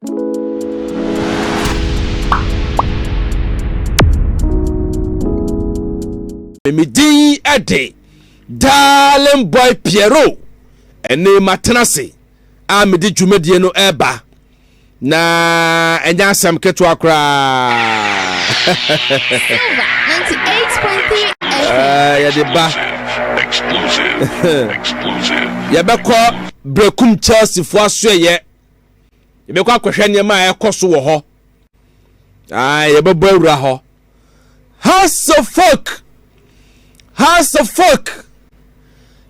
Me din de Darling Boy Pierrot ɛne matena ase a mede dwumadie no ɛreba na ɛnyɛ asɛm ketewa koraa. Yɛde ba yɛbɛkɔ Berekum Chelsea foɔ asoɛyɛ yɛbɛkɔ akɔhwɛ nneɛma a ɛkɔ so wɔ hɔ. Yɛbɛbɔ awura hɔ. House of Folk, House of Folk,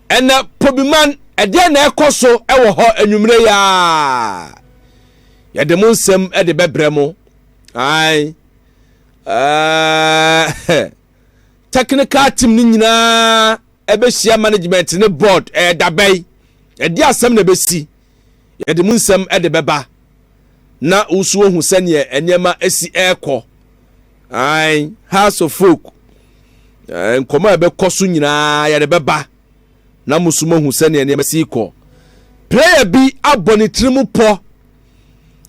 ɛnɛ Pobiman, ɛdeɛ na ɛkɔ so ɛwɔ hɔ anwummerɛ yi a yɛde mo nsɛm ɛde bɛbrɛ mo. Ae, ɛɛ, technical team no nyinaa ɛbɛhyia management ne board ɛɛdabɛyi ɛde asɛm na ɛbɛsi. Yɛde mu nsɛm de bɛba na wo nso woahu sɛdeɛ nneɛma asi ɛrekɔ. Ae, House of Folk, eh, nkɔmɔ a ɛbɛkɔ so nyinaa yɛde bɛba na mo nso moahu sɛdeɛ nneɛma si kɔ. Player bi abɔ ne tiri mu pɔ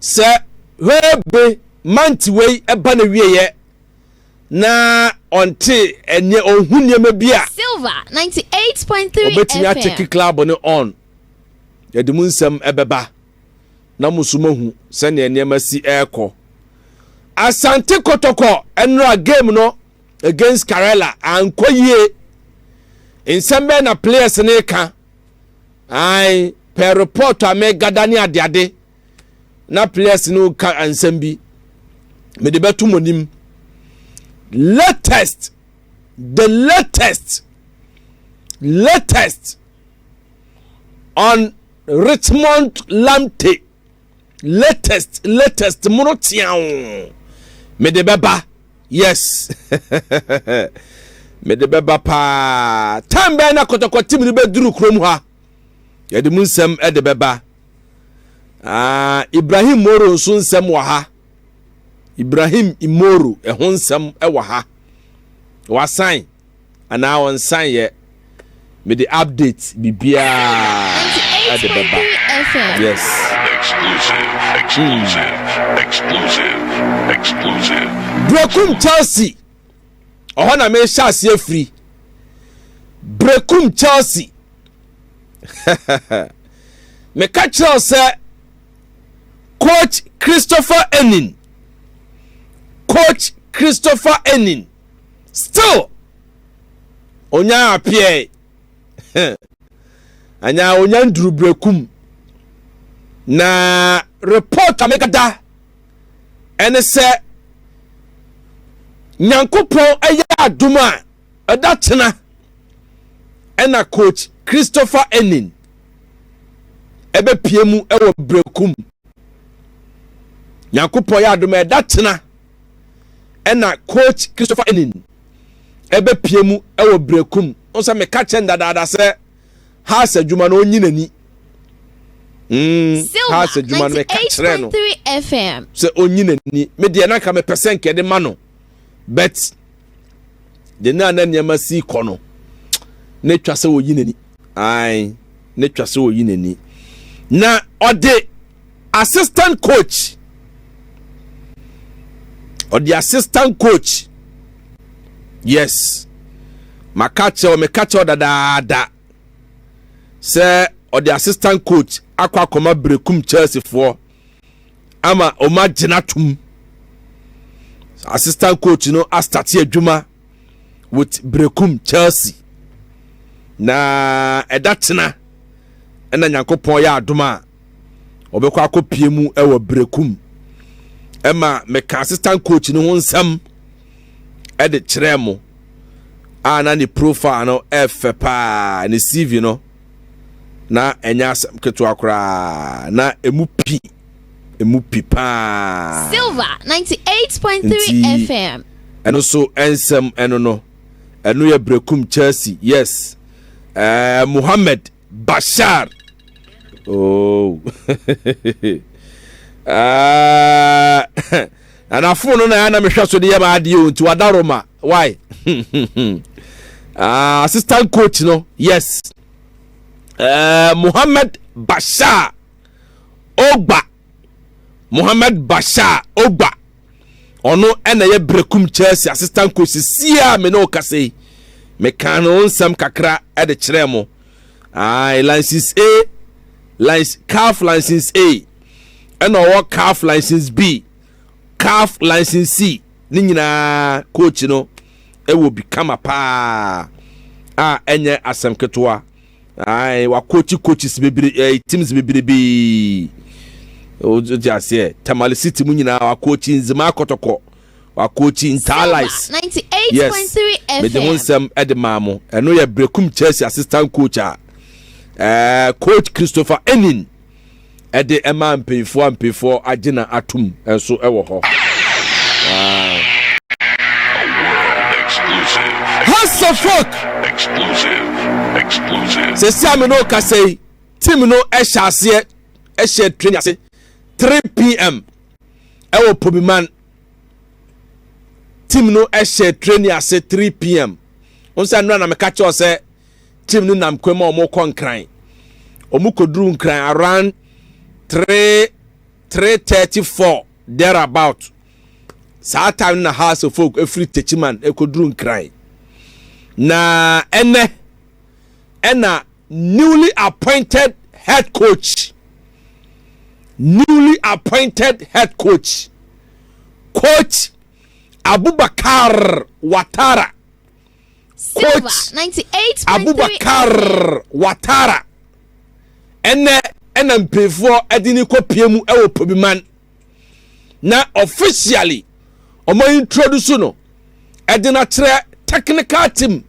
sɛ hwɛbe mante wei ɛba na wieɛ na ɔnte ɛneɛ ɔnhu nneɛma bi a Silver 98.3 ɔbɛtumi FM. ateke club no on. Yɛde mu nsɛm ɛbɛba na mo nso moahu sɛnea nneɛma si ɛrekɔ. Asante Kotoko ɛnora game no against Karela ankɔ yie. Nsɛm bɛn na players no ka? Ae, per report a megada ne adeade na players no ka nsɛm bi. Mede bɛto mo anim. Latest, the latest, latest on Richmond Lamptey latest latest mono teaw mede bɛba yes mede bɛba paa time bɛn na kɔtɔkɔ team no bɛduru kurom ha yɛde mu nsɛm de bɛba. Ah, Ibrahim Moro nso nsɛm wɔ ha. Ibrahim Imoro ɛho nsɛm wɔ ha. Wasan anaa ɔnsan yɛ mede update biribiara de bɛba. Yes. Exclusive, exclusive, exclusive, exclusive. Brekum Chelsea ɔhɔ na mehyɛ aseɛ firi. Brekum Chelsea meka kyerɛ wo sɛ coach Christopher Enin, coach Christopher Enin still onya appear anya onya nduru Brekum na report a mekada ɛne sɛ Nyankopɔn ɛyɛ adom a ɛda kyena ɛna coach Christopher Enin ɛbɛpie mu ɛwɔ Brekum. Nyankopɔn yɛ adom a ɛda kyena ɛna coach Christopher Enin ɛbɛpie mu ɛwɔ Brekum. Wo sɛ meka kyɛn dadaada sɛ Haas adwuma no ɔnyi n'ani. Haas Silver adwuma no meka kyerɛ no 98.3 FM. sɛ ɔnyi n'ani. Me deɛ na nka mepɛ sɛ nkɛde ma no, but de na na nneɛma si kɔ no na atwa sɛ ɔyi n'ani. Ae, na atwa sɛ ɔyi n'ani. Na ɔde assistant coach, ɔde assistant coach, yes, maka kyerɛ, meka kyerɛ dadaada sɛ ɔde assistant coach akɔ akɔma Brekum Chelsea foɔ ama ɔma gyina tum. Assistant coach no astate adwuma with Brekum Chelsea na ɛda tena ɛna Nyankopɔn yɛ adom a ɔbɛkɔ akɔpie mu ɛwɔ Brekum. Ɛma meka assistant coach no ho nsɛm ɛde kyerɛ mo a na ne profile no ɛfɛ paa, ne CV no na ɛnyɛ asɛm ketewa koraa, na emu pi, emu pi paa. Silver 98.3 Nti, FM. ɛno nso nsɛm ɛno no ɛno yɛ Brekum Chelsea. Yes, Mohammed Bashar. Oh, na phone no na na mehwɛ so de yɛ ma adeɛ o, nti wada Roma why. Assistant coach no, yes, Mohammed Bashar Ogba. Mohammed Bashar Ogba, ɔno ɛna ɛyɛ Berekum Chelsea assistant coach sisi a me ne wo kasa yi. Meka ne ho nsɛm kakra de kyerɛɛ mo. Aye, license A, license, CAF license A, ɛna ɔwɔ CAF license B, CAF license C, ne nyinaa coach no ɛwɔ bi kama paa a ɛnyɛ asɛm ketewa. Ae, wakɔkyi coaches bebree, eh, teams bebrebe. O ti aseɛ, Tamale City mu nyinaa wakɔkyi Nzema Kɔtɔkɔ, wakɔkyi Ntalais. Yes, mede ho nsɛm de maa mo. Ɛno yɛ Berekum Chelsea assistant coach a eh, coach Christopher Enin ɛde ɛma mpanyinfoɔ a mpanyinfoɔ agye na atum nso ɛwɔ hɔ. Hasselfok. Sɛsi a me ne ɔkasa yi, team no ɛhyɛ aseɛ ɛhyɛ training ase 3 pm ɛwɔ Pobiman. Team no ɛhyɛ training ase 3 pm. Nsa nnura na meka kyerɛ sɛ team no nam kwan mu a wɔrekɔ Nkran. Wɔkɔduru Nkran around 3 3:34 thereabout. Saa time no na House of Folk efiri Techiman ekɔduru Nkran. Na ɛnɛ ɛna newly appointed head coach, newly appointed head coach, Coach Abubakar Watara, Coach Abubakar Watara, ɛnɛ ɛna mpanyinfoɔ ɛde ne kɔ pie mu ɛwɔ Pobiman na officially wɔn introduce no ɛde no akyerɛ technical team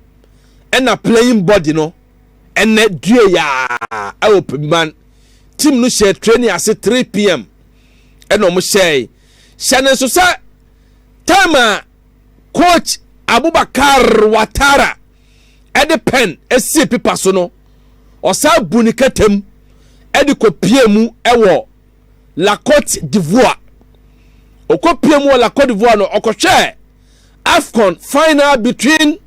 ɛna playing body no. Ɛnɛ due yaa ɛwɔ Pobiman, team no hyɛ training ase 3 pm ɛna wɔn hyɛɛ hyɛ ne nso sɛ time a Coach Abubakar Watara ɛde pen esi pepa so no, ɔsan bu ne kɛtɛm ɛde kɔ mu ɛwɔ La Cote d'Ivoire. Ɔkɔ pie mu wɔ La Cote d'Ivoire no, ɔkɔhwɛ AFCON final between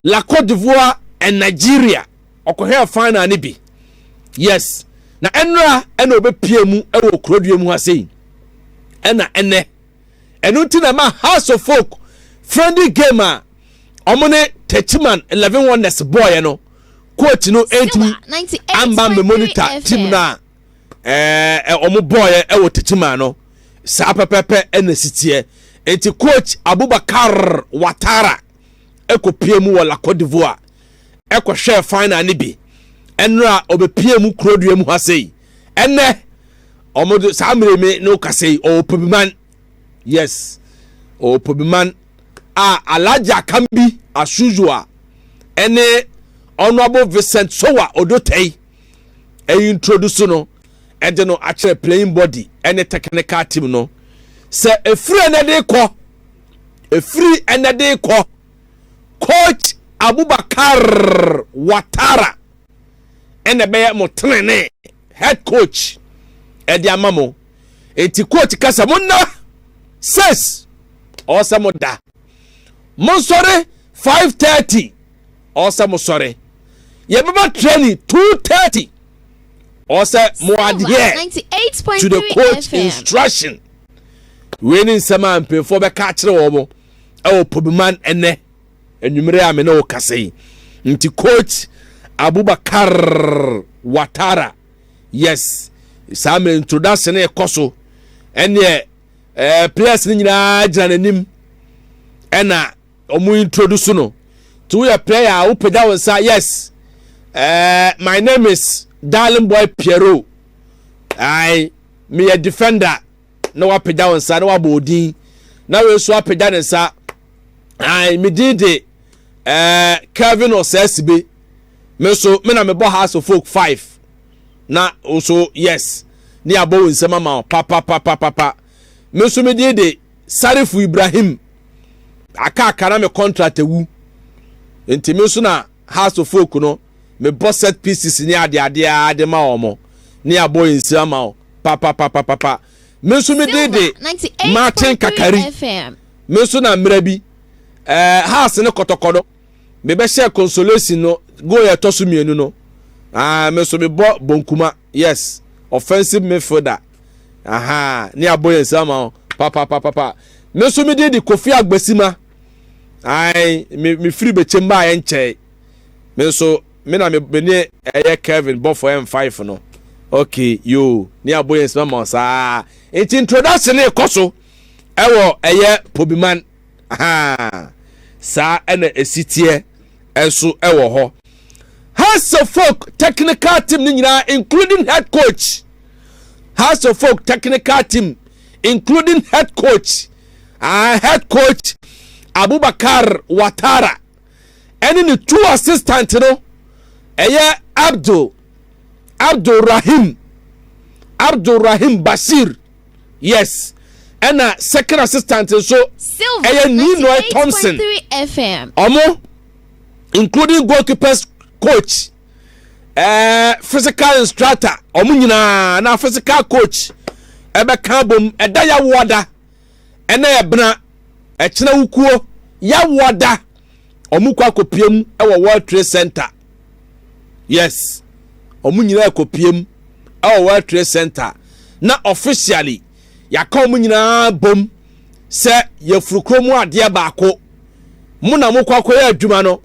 La Cote d'Ivoire and Nigeria. Ɔkɔhwɛ final ne bi, yes. Na ɛnora ɛna ɔbɛpie mu ɛwɔ kurodua mu ha sei, ɛna ɛnɛ ɛno nti na ma House of Folk friendly game a ɔmo ne Techiman 11 Wonders bɔɔyɛ no, coach no ɛntumi amba mbɛ monitor team no a ɔmo bɔɔyɛ ɛwɔ Techiman no. Saa pɛpɛpɛ ɛna si teɛ. Nti Coach Abubakar Watara ɛkɔpie mu wɔ La Cote d'Ivoire ɛkɔhwɛ final ne bi. Ɛnora ɔbɛpie mu kurodua mu ha sei. Ɛnɛ ɔmo de saa mmerɛ mi ne kasa yi, ɔwɔ Pobiman. Yes, ɔwɔ Pobiman a Alhaji Akambi as usual ɛne Honourable Vincent Sowa Odotei ɛyi introduce no ɛde no akyerɛ playing body ɛne technical team no sɛ efiri ɛnɛ de kɔ, efiri ɛnɛ de kɔ, Coach Abubakar Watara ɛna ɛbɛyɛ mo tenene head coach ɛde ama mo. Eti coach kasa, mo nna 6, ɔsɛ mo da, mo nsɔre 5:30, ɔsɛ mo sɔre. Yɛbɛba training 2:30, ɔsɛ mo adhere to the coach instruction. Wei ne nsɛm a mpanyinfoɔ bɛka akyerɛ wɔn mo ɛwɔ Pobiman ɛnɛ anwummerɛ a me ne wo kasa yi. Nti Coach Abubakar Watara, yes, saa mmerɛ introduction no ɛkɔ so. Ɛneɛ players no nyinaa gyina n'anim ɛna wɔn introduce no. Nti woyɛ player a, wopagya wo nsa, "Yes, my name is Darling Boy Piero, I meyɛ defender," na wapagya wo nsa na wabɔ odin. Na wei nso apagya ne nsa, "Ai, me din de Kelvin Ɔsɛsibe, me nso me na mebɔ House of Folk 5." Na nso, yes, ne abɔ wo nsɛm ama wo papapapapa. "Me nso me din de Sarifu Ibrahim, aka aka na me contract ewu, nti me nso na House of Folk no mebɔ set pieces ne adeadeɛ de ma wɔn," ne abɔ nsi ama wo papapapapa. "Me nso me din de Martin Kakari, me nso na mmerɛ bi House ne Kɔtɔkɔ no mebɛhyɛ consolation no goal yɛ ɛtɔ so mmienu no. Ah, me nso mebɔ bonkuma, yes, offensive midfielder." Aha, ne abɔ yɛn nsam ama wo papapapapa. Me nso me din de Kofi Agbesima. Ae, me me firi bɛkyɛm baa ɛnkyɛe. Me nso me na me me ne ɛyɛ Kevin bɔfo M5 no. Okay, yo, ne abɔ yɛn nsam ama wo saa. Nti introduction ne kɔ so ɛwɔ ɛyɛ Pobiman. Aha, saa ɛna esi teɛ ɛnso ɛwɔ hɔ. House of Folk technical team ne nyinaa including head coach. House of Folk technical team including head coach head coach Abubakar Watara ɛne ne two assistant no ɛyɛ Abdul Abdul Rahim Abdul Rahim Bashir yes ɛna second assistant nso ɛyɛ Ninoy Thompson ɔmo including goalkeepers coach physical instructor ɔmo nyinaa na physical coach ɛbɛka bom ɛda yawoada ɛna ɛbena ɛkyena wukuo yawoada ɔmo kɔ akɔpiem ɛwɔ World Trade Center. Yes, ɔmo nyinaa akɔpiem ɛwɔ World Trade Center na officially yɛaka ɔmo nyinaa bom sɛ yɛfuru kurom adeɛ baako mo na mokɔ akɔyɛ adwuma no.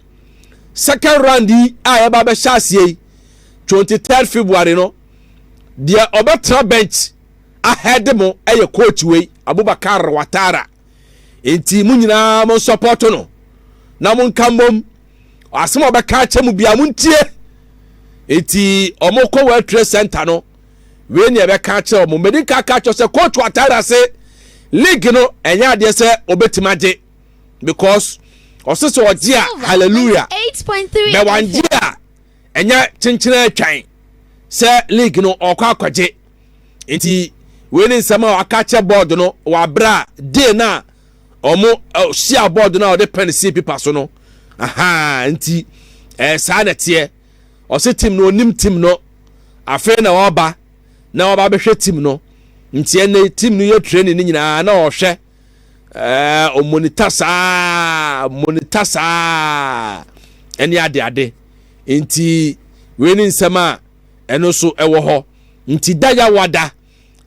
Second round yi a yɛba bɛhyɛ aseɛ yi 23rd February no, deɛ ɔbɛtena bench ahɛde mo ɛyɛ coach wei Abubakar Watara, nti mo nyinaa mo support no na mo nka mbom asɛm a ɔbɛka akyɛ mu bia mo ntie. Nti ɔmo kɔ World Trade Center no, wei ne ɛbɛka akyerɛ ɔmo. Mmedi nka ka kyerɛ sɛ coach Watara se league no ɛnyɛ adeɛ sɛ ɔbɛtumi agye because ɔsɛ sɛ ɔgye a hallelujah, bɛ wangye a ɛnyɛ kyenkyene atwan sɛ league no ɔkɔ akɔgye. Nti wei ne nsɛm a waka kyɛ board no wɔ abere a day na ɔmo hyia board no a ɔde pen si paper so no. Aha, nti saa na teɛ. Ɔsɛ team no onim team no, afei na ɔba na ɔba bɛhwɛ team no, nti ɛnɛ team no yɛ training ne nyinaa na ɔhwɛ ɔmonitor saa monitor saa ɛne ade ade. Nti wei ne nsɛm a ɛno nso ɛwɔ hɔ. Nti da yawada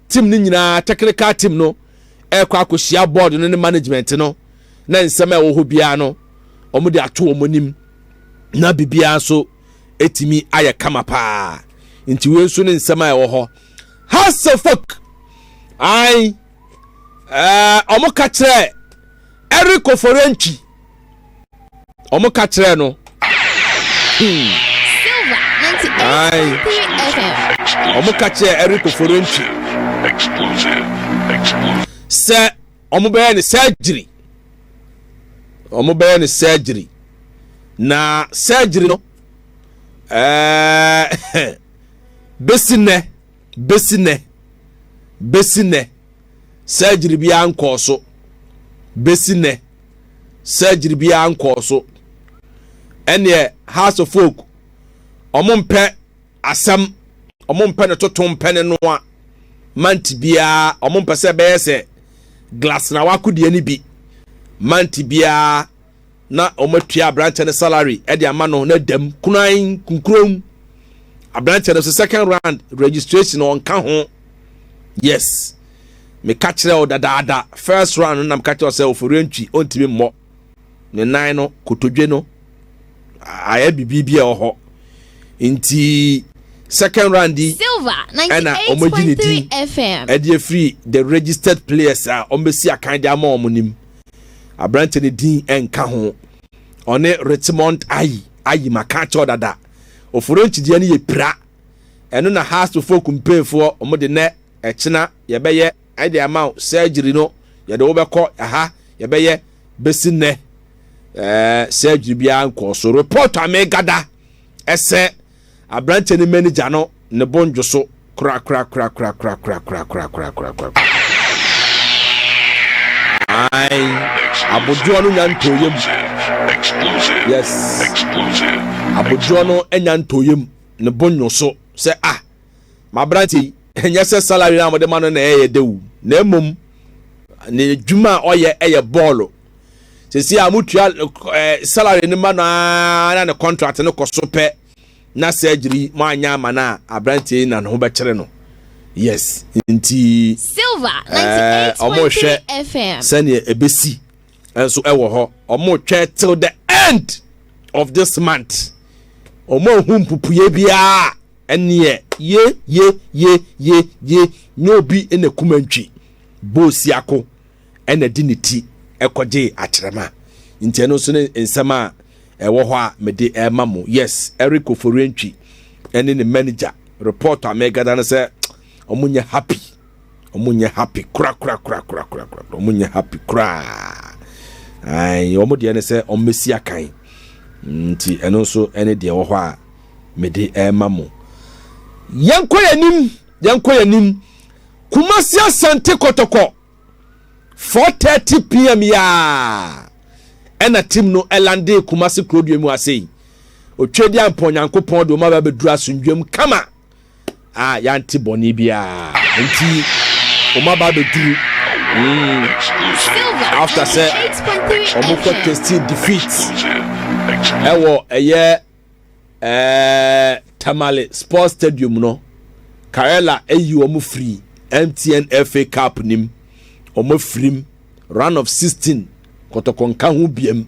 team no nyinaa, technical team no ɛkɔ akɔhyia board no ne management no na nsɛm a ɛwɔ hɔ biara no wɔn de ato wɔn anim na biribiara nso etimi ayɛ kama paa. Nti wei nso ne nsɛm a ɛwɔ hɔ. Hearts of Oak ayi ɔmo ka kyerɛ Eric Oforentwi, ɔmo ka kyerɛ no. Ayi ɔmo ka kyerɛ Eric Oforentwi sɛ ɔmo bɛyɛ ne surgery, ɔmo bɛyɛ ne surgery na surgery no besi nnɛ surgery biara nkɔɔ so. Besi nnɛ surgery biara nkɔɔ so. Ɛneɛ Hearts of Oak ɔmo mpɛ asɛm, ɔmo mpɛ ne toto mpɛ ne noa manti biara, ɔmo mpɛ sɛ ɛbɛyɛ sɛ glass na wakodeɛ no bi manti biara na ɔmo atua aberanteɛ no salary ɛde ama no na dam kunan kunkurom. Aberanteɛ no so second round registration ɔnka ho. Yes, meka kyerɛ wo dadaada first round no na meka kyerɛ wo sɛ Ofori Ntwi ɔntumi mmɔ ne nan no kotodwe no ayɛ biribi bi a ɛwɔ hɔ, nti second round yi ɛna ɔmo agyi ne din ɛde afiri the registered players a ɔmo bɛsi akan de ama ɔmo nim. Aberanteɛ ne din ɛnka ho, ɔne Richmond ayi ayi maka kyerɛ dada Ofori Ntwi deɛ no yɛ pira. Ɛno na Hearts of Oak mpanyinfoɔ ɔmo de nɛ ɛkyena yɛbɛyɛ ɛde ama wo surgery no, yɛde wo bɛkɔ aha yɛbɛyɛ. Bɛsi nnɛ surgery biara nkɔɔ so. Report a megada ɛsɛ aberanteɛ ne manager no ne bo ndwo so kora kora kora kora kora kora kora kora kora kora kora. Ayi abodwoɔ no nya ntɔyɛ mu. Yes, abodwoɔ no nya ntɔyɛ mu, ne bo nwo so sɛ ah, m'aberanteɛ yi ɛnyɛ sɛ salary na wɔde ma no na ɛyɛ dewu na mmom ne adwuma a ɔyɛ ɛyɛ bɔɔlo. Sisi a mutua salary no ma no aa na ne contract no kɔ so pɛ na surgery mo anya ama no a aberanteɛ yi na ne ho bɛkyerɛ no. Yes, nti Silver ɔmo hwɛ 98.3 FM. sɛnea ɛbɛsi nso ɛwɔ hɔ. Ɔmo twɛ till the end of this month. Ɔmo ehu mpupuye biara ɛneɛ ye ye ye ye ye nye obi ɛna kuma ntwi boosiako ɛna di ne ti ɛkɔgye akyerɛma. Nti ɛno nso ne nsɛm a ɛwɔ hɔ a mede ɛma mo. Yes, Eric Ofori Antwi ɛne ne manager, report a mɛgada no sɛ ɔmo nyɛ happy, ɔmo nyɛ happy kora kora kora kora kora kora, ɔmo nyɛ happy koraa. Ayi, ɔmo deɛ ne sɛ ɔmo bɛsi akan. Nti ɛno nso ɛne deɛ ɛwɔ hɔ a mede ɛma mo. Yɛnkɔ yɛn nim, yɛnkɔ yɛn nim. Kumasi Asante Kɔtɔkɔ, 4:30 p.m. yaa ɛna team no ɛlande Kumasi kurodua mu ase yi. Otwe di ampɔ Nyankopɔn de ɔmo aba abɛduru asomdwam kama a yɛante bɔne biara, nti ɔmo aba abɛduru. Exclusive. After sɛ 98.3 ɔmo kɔ FM. tasty defeat Exclusive. Exclusive. ɛwɔ ɛyɛ Tamale Sports Stadium no, Karela ayi wɔn firi MTN FA Cup nim. Wɔn afirim round of 16. Kɔtɔkɔ nka ho biem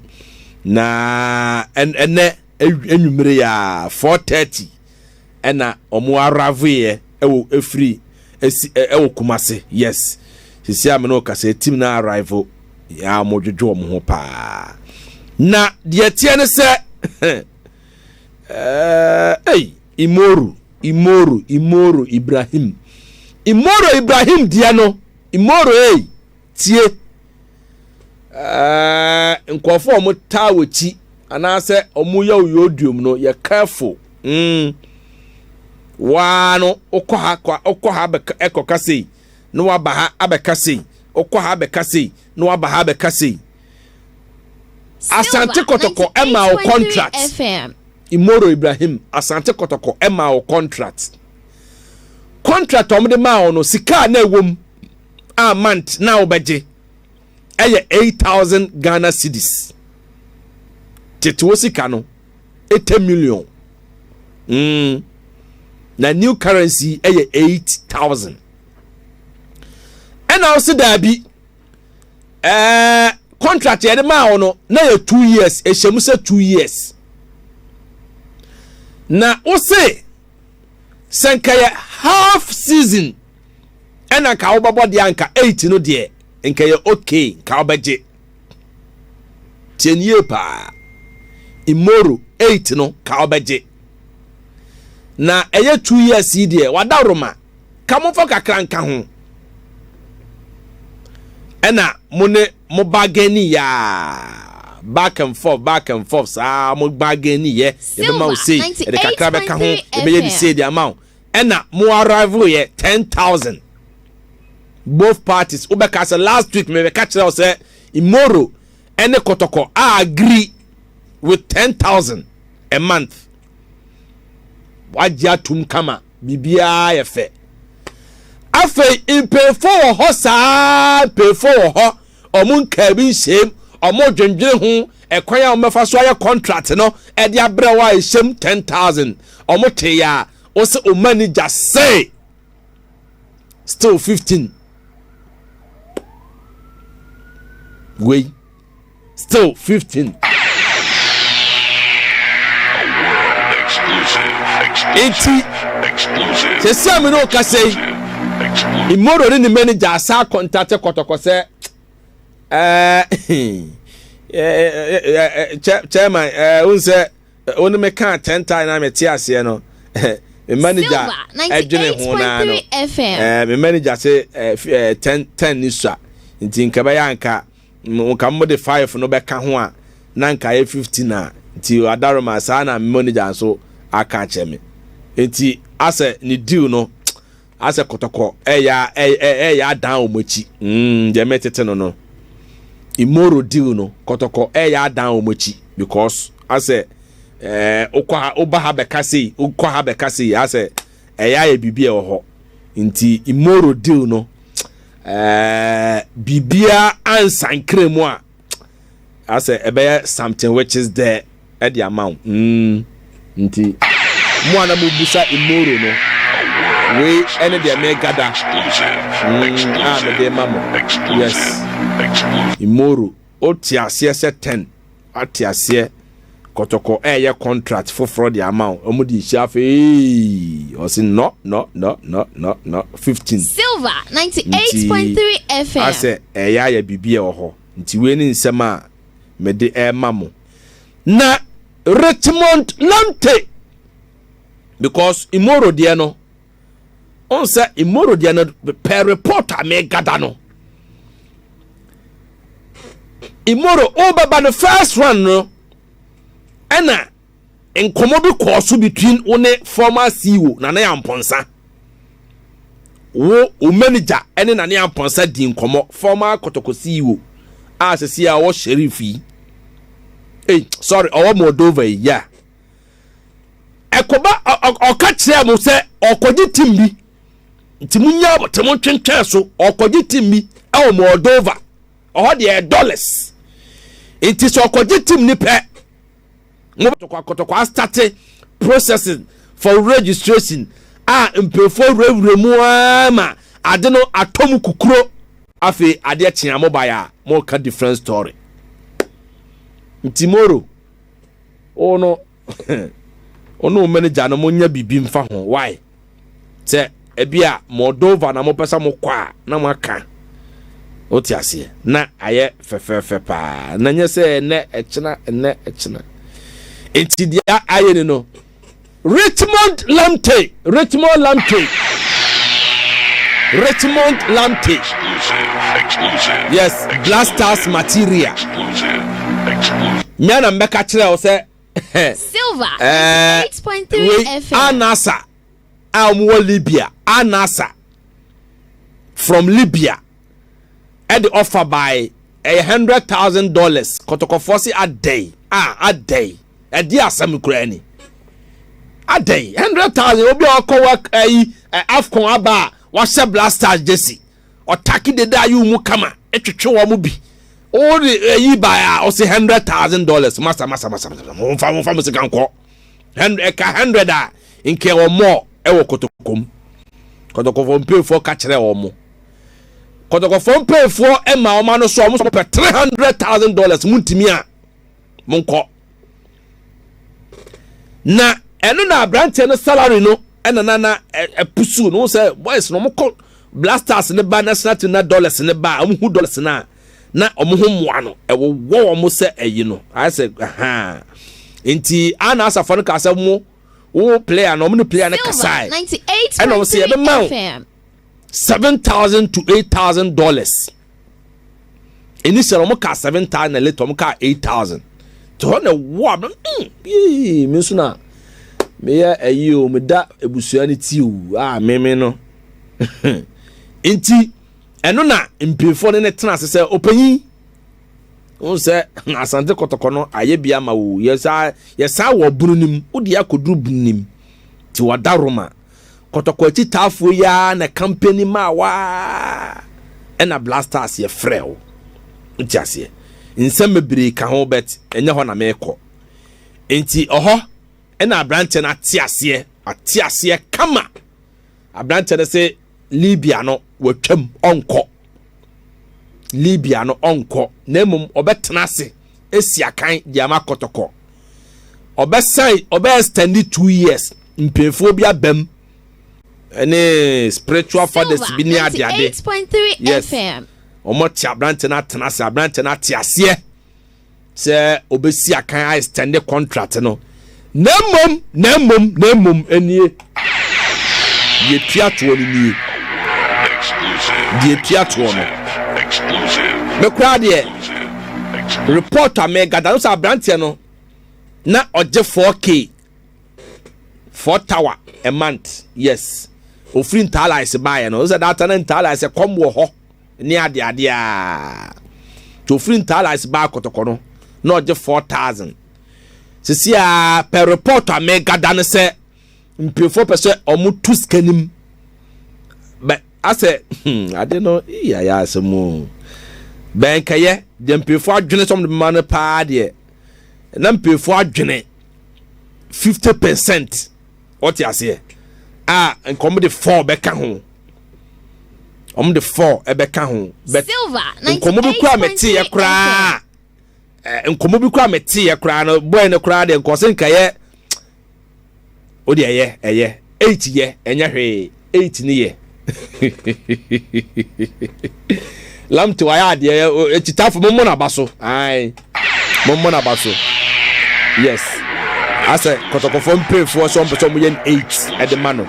na ɛnɛ enwumere ya 4:30 ɛna wɔn arrive yɛ ɛwɔ efiri esi ɛwɔ Kumase. Yes, sisi a mene kasa, team na arrive ya, wɔn dwodwo wɔn ho paa. Na deɛ teɛ ne sɛ ɛy Imoru Imoru Imoro Ibrahim, Imoro Ibrahim deɛ no, Imoro ei, tie, nkurɔfoɔ a wɔn taa wɔ akyi anaasɛ wɔn yɛ oyodiom no, yɛ careful. Waa no wokɔ ha kɔ, wokɔ ha bɛka, ɛkɔka sei na waba ha abɛka sei, wokɔ ha abɛka sei na waba ha abɛka sei. Asante Kɔtɔkɔ ɛma wo contract. FM. Imoro Ibrahim, Asante Kɔtɔkɔ ɛma wo contract. Contract a wɔde maa wo no, sika a na ɛwɔ mu a month na wobɛgye ɛyɛ 8,000 Ghana cedis. Tete wo sika no 80 million. Na new currency ɛyɛ 8,000. Ɛna wo se daabi, contract yɛde maa wo no na yɛ 2 years, ɛhyɛ mu sɛ 2 years. Na wo se sɛ nka yɛ half season ɛna nka wobɛbɔ deɛ, anka eight no deɛ nka yɛ okay, nka wobɛgye. Tie nie paa, Imoro, eight no ka wobɛgye na ɛyɛ 2 years yi deɛ, wada roma ka momfa kakra nka ho. Ɛna mo ne mo bargain yaa back and forth, back and forth saa mo bargain yɛ, yɛbɛma wo sei, yɛde kakra bɛka ho, yɛbɛyɛ ne sei de ama wo. Ɛna mo arrive yɛ 10,000, both parties. Wobɛka sɛ last week mebɛka kyerɛ wo sɛ Imoro ɛne Kɔtɔkɔ a agree with 10,000 a month. Wagye atum kama, biribiara yɛ fɛ. Afei mpanyinfoɔ wɔ hɔ saa, mpanyinfoɔ wɔ hɔ, ɔmo nkaa bi nhyɛm, ɔmo dwendwene ho ɛkwan a ɔmo so ayɛ contract no ɛde abrɛ wɔ a ɛhyɛm 10,000. Ɔmo te ya a ɔsɛ o manager say still 15, wei still 15. Exclusive. Enti Exclusive. sɛsi a me ne wo kasa yi, Exclusive. Imoro ne ne manager asa contact Kɔtɔkɔ sɛ chairman, n sɛ wo ne me kaa 10,000 na mete aseɛ no, me manager ɛdwene ho naa no 98.3 FM. Me manager sɛ 10 10 ni so a, nti nka bɛyɛ anka nka mo de five no bɛka ho a, na nka yɛ 15 a. Nti adaroma saa na me manager nso aka akyerɛ me. Nti asɛ ne deal no asɛ Kɔtɔkɔ ɛyɛ ɛyɛ adan wɔn akyi. Deɛ mɛtete no, Imoro deal no, Kɔtɔkɔ ɛyɛ adan wɔn akyi because asɛ wokɔ ha, woba ha bɛka sei, wokɔ ha bɛka sei, asɛ ɛyɛ ayɛ biribi a ɛwɔ hɔ. Nti Imoro deal no, biribiara ansankere mu a, asɛ ɛbɛyɛ something which is there ɛde ama wo. Nti mo a na mo busa Imoro no. Wei ɛne deɛ megada a mede ma mo. Yes. Imoro, wote aseɛ sɛ 10 ate aseɛ Kɔtɔkɔ ɛyɛ contract foforɔ de ama wo. Ɔmo de hyia afei ɔsi no no no no no no 15. Silver 98.3 FM. Asɛ ɛyɛ ayɛ biribi ɛwɔ hɔ. Nti wei ne nsɛm a mede ɛma mo. Na Richmond Lamptey, because Imoro deɛ no, ɔn sɛ Imoro deɛ no per report a megada no, Imoro wobɛba no first one no, ɛna nkɔmɔ bi kɔɔ so between wo ne former CEO Nana Yamponsa. Wo manager ɛne Nana Yamponsa di nkɔmɔ, former Kotoko CEO a sisi a ɔwɔ Sheriff yi. Hey, sorry, ɔwɔ Moldova yi, yeah. Ɛkɔba ɔka kyerɛ mo sɛ ɔkɔgye team bi, nti mo nya te mo ntwentwɛn so, ɔkɔgye team bi ɛwɔ Moldova, ɔhɔ deɛ dollars, nti sɛ ɔkɔgye team ni pɛ, mo kɔtɔkɔ astate processing for registration a mpanyinfoɔ wurawura mu ara ma ade no atɔ mu kukuro. Afei adeɛ kyea mo ba ya mo ka different story. Nti Moro, wo no wo ne wo manager no, mo nya biribi mfa ho. Why sɛ ebi a Moldova na mopɛ sɛ mokɔ a na moaka, wote aseɛ, na ayɛ fɛfɛɛfɛ paa, na nyɛ sɛ ɛnɛ ɛkyena, ɛnɛ ɛkyena. Nti deɛ ayɛ ni no, Richmond Lamptey, Richmond Lamptey, Richmond Lamptey. Exclusive. Yes, Blasters material. Exclusive. Exclusive. Mmea na mbɛka kyerɛ wo sɛ Silver 98.3 wei FM. Anasa a wɔwɔ Libya, Anasa from Libya ɛde offer by ɛyɛ $100,000. Kɔtɔkɔfoɔ se adɛn a adɛn, ɛde asɛm koraa ni, adɛn, 100,000, obi a ɔkɔ wɔ ɛyi AFCON aba a wahyɛ Blasters jersey, ɔtaki deda ayi mu kama, ɛtwitwe wɔn bi, wɔde ɛyi ba a ɔsi $100,000. Masa masa masa masa, wɔnfa wɔnfa mo sika nkɔ. Hundred ɛka 100 a nke wɔn mɔ ɛwɔ Kɔtɔkɔm. Kɔtɔkɔfoɔ mpanyinfoɔ ka kyerɛ wɔn mo, Kɔtɔkɔfoɔ mpanyinfoɔ ɛma wɔn ano so wɔn nso pɛ $300,000 mu ntumi a mo nkɔ. Na ɛno na aberanteɛ no salary no ɛna nana ɛpusu no sɛ boys no wɔn kɔ Blasters ne ba national team na dollars ne ba a wɔn hu dollars na na wɔn ho mmoa no ɛwɔwɔ wɔn sɛ ɛyi no ayɛ sɛ ɛhan. Nti ana asafo no ka sɛ mo wo player no, wɔn ne player no Silver kasae ɛna wɔn sɛ 98.3 yɛbɛma wo FM. $7,000 to $8,000. Initially wɔn ka 7,000 na later wɔn ka 8,000 te hɔ na ɛwɔ a yee mi nso na meyɛ ɛyi o, meda ebusua ne ti o a meme no. Nti ɛno na mpanyinfoɔ ne ne tena ase sɛ ɔpanyin n sɛ Asante Kɔtɔkɔ no ayɛ bi ama wo, yɛsa yɛsa wɔ bunu nim, wode akɔduru bunu nim nti wada Roma. Kɔtɔkɔ akyi taafoɔ yi ara na campaign ma waa ɛna Blasters yɛfrɛ wo, nti aseɛ nsɛm bebree ka ho, but ɛnyɛ hɔ na merekɔ. Nti ɔhɔ ɛna aberanteɛ no ate aseɛ, ate aseɛ kama. Aberanteɛ no sɛ Libya no watwam, ɔnkɔ Libya no, ɔnkɔ, na mmom ɔbɛtena ase esi akan de ama Kɔtɔkɔ. Ɔbɛsan ɔbɛyɛ extend 2 years. Mpanyinfoɔ bi abam ɛne spiritual fathers Silver bi ne adeade. 98.3 Yes. FM. Wɔn te aberanteɛ no atena ase, aberanteɛ no ate aseɛ sɛ obɛsi akan a extend contract no, na mmom na mmom na mmom nie, deɛ tua toɔ no nie. Exclusive. Deɛ tua toɔ no Exclusive. me koraa deɛ Exclusive. report a mɛgada no sɛ aberanteɛ no na ɔgye 4K, 4 tower a month. Yes, ofiri Ntaalaes baeɛ no sɛ data na Ntaalaes kɔm wɔ hɔ ne adeade a, nti ofiri Ntaalaes baa Kɔtɔkɔ no na ɔgye 4,000. Sisi a pɛ report a mɛgada no sɛ mpanyinfoɔ pɛ sɛ ɔmo tu sika nim bɛ asɛ ade no iyi ayɛ asɛm o. Bɛnkɛyɛ deɛ mpanyinfoɔ adwene sɛ ɔmo de ma no paa deɛ, na mpanyinfoɔ adwene 50%, ɔte aseɛ. A nka wɔn de 4 bɛka ho, wɔn de 4 ɛbɛka ho, but nkɔmɔ bi kura mɛte yɛ koraa, nkɔmɔ bi kura mɛte yɛ koraa no, boy no koraa deɛ nkɔsɛ nka yɛ o deɛ ɛyɛ 8 yɛ, ɛnyɛ hwee, 8 ne yɛ. Lamte wayɛ adeɛ, akyitafo mo mmɔ n'aba so, ae, mo mmɔ n'aba so. Yes, asɛ Kɔtɔkɔfoɔ mpanyinfoɔ sɛ ɔmpɛ sɛ ɔmo yɛ no 8 ɛde ma no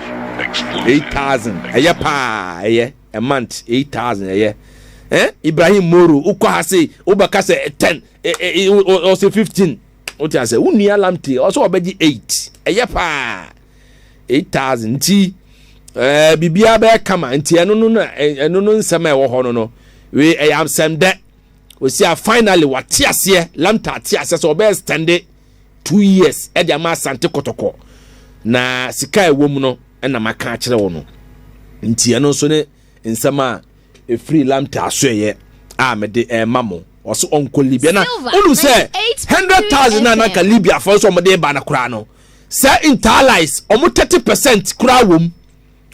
8,000, ɛyɛ paa, ɛyɛ a month 8,000 ɛyɛ. Ibrahim Moro wokɔ ha se wobɛka sɛ 10, ɔsɛ 15, wote asɛ wo nua Lamte ɔsɛ ɔbɛgye 8, ɛyɛ paa, 8,000. Nti biribiara bɛyɛ kama. Nti ɛno no na ɛno no nsɛm a ɛwɔ hɔ no, wei ɛyɛ asɛm dɛ osi a finally wate aseɛ, Lamte ate aseɛ sɛ ɔbɛyɛ extend 2 years ɛde ama Asante Kɔtɔkɔ, na sika a ɛwɔ mu no ɛna maka akyerɛ wɔ no. Nti ɛno nso ne nsɛm a ɛfiri Lamte aso ɛyɛ a mede ɛma mo. Ɔso ɔnkɔ Libya na wonu sɛ 100,000 na nanka Libya fɔ nso ɔmode ba no koraa no, sɛ Inter Allies ɔmo 30% koraa wom,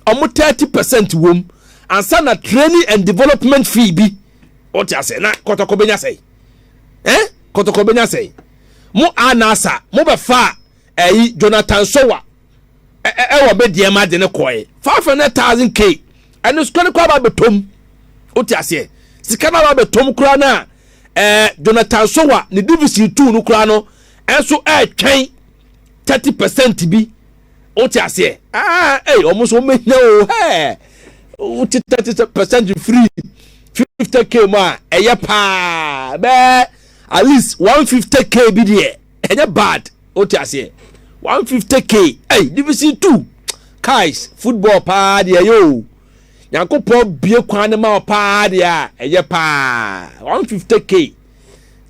ɔmo 30% wom ansa na training and development fee bi. Wote ase na Kɔtɔkɔ bɛnya sɛi, eh? Kɔtɔkɔ bɛnya sɛi? Mo anasa mobɛfa ɛyi Jonathan Sowa ɛwɔ bɛ deɛ ma de ne kɔɛ 500,000 k, ɛno sika no koraa ba bɛtɔm. Wote aseɛ, sika no aba bɛtɔm koraa no a, Jonathan Sowa ne Division 2 no koraa no ɛnso ɛɛtwɛn 30% bi. Wote aseɛ, aa ɛy ɔmo nso ɔmo nya o hɛɛ, wote 30% free 50K mu a, ɛyɛ paa, bɛɛ at least 150K bi deɛ, ɛnyɛ bad. Wote aseɛ, 150K, ɛy Division 2 guys, football paa deɛ ɛyɛ o. Nyankopɔn bie kwan ne ma wo paa deɛ a, ɛyɛ paa, 150K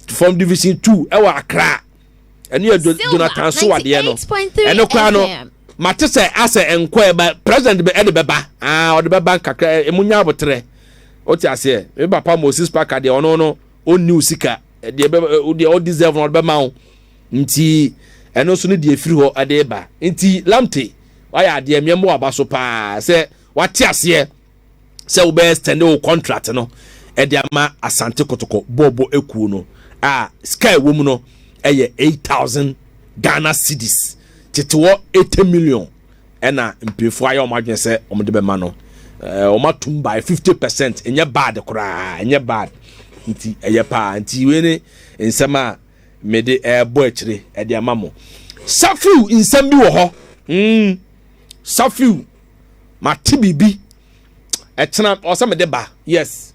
from Division 2 ɛwɔ Accra. Ɛno yɛ Jonathan Sowadeɛ no, ɛno koraa no mate sɛ asɛ nkɔ ɛba president bɛ ɛde bɛba, aa ɔde bɛba nkakra. Emu nya abotrɛ. Wote aseɛ, me papa Moses Parker deɛ, ɔno no ɔnni wo sika deɛ bɛ deɛ ɔdeserve no, ɔde bɛma wo. Nti ɛno nso no deɛ efiri hɔ ɛde ba. Nti Lamte wayɛ adeɛ, mmiɛnmo waba so paa sɛ wate aseɛ sɛ wobɛyɛ extend wo contract no ɛde ama Asante Kotoko bɔɔbɔ ekuo no a, sika ɛwɔ mu no ɛyɛ 8,000 Ghana cedis, tete wɔ 80 million, ɛna mpanyinfoɔ ayɛ wɔn adwene sɛ wɔn de bɛma no. Wɔn atum by 50%, ɛnyɛ bad koraa, ɛnyɛ bad, nti ɛyɛ paa. Nti wei ne nsɛm a mede ɛɛbɔ akyire ɛde ama mo. Safiu nsɛm bi wɔ hɔ. Safiu mate biribi, ɛkyena ɔsɛ mede ba. Yes,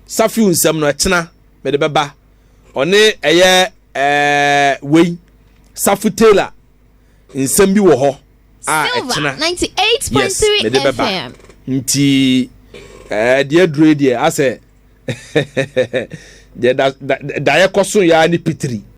Safiu nsɛm no ɛkyena mede bɛba. Ɔne ɛyɛ wei Safu Taylor nsɛm bi wɔ hɔ a ɛkyena, yes, mede bɛba. Nti deɛ aduro yi deɛ asɛ deɛ da daeɛ kɔ so yɛ ne pitiri.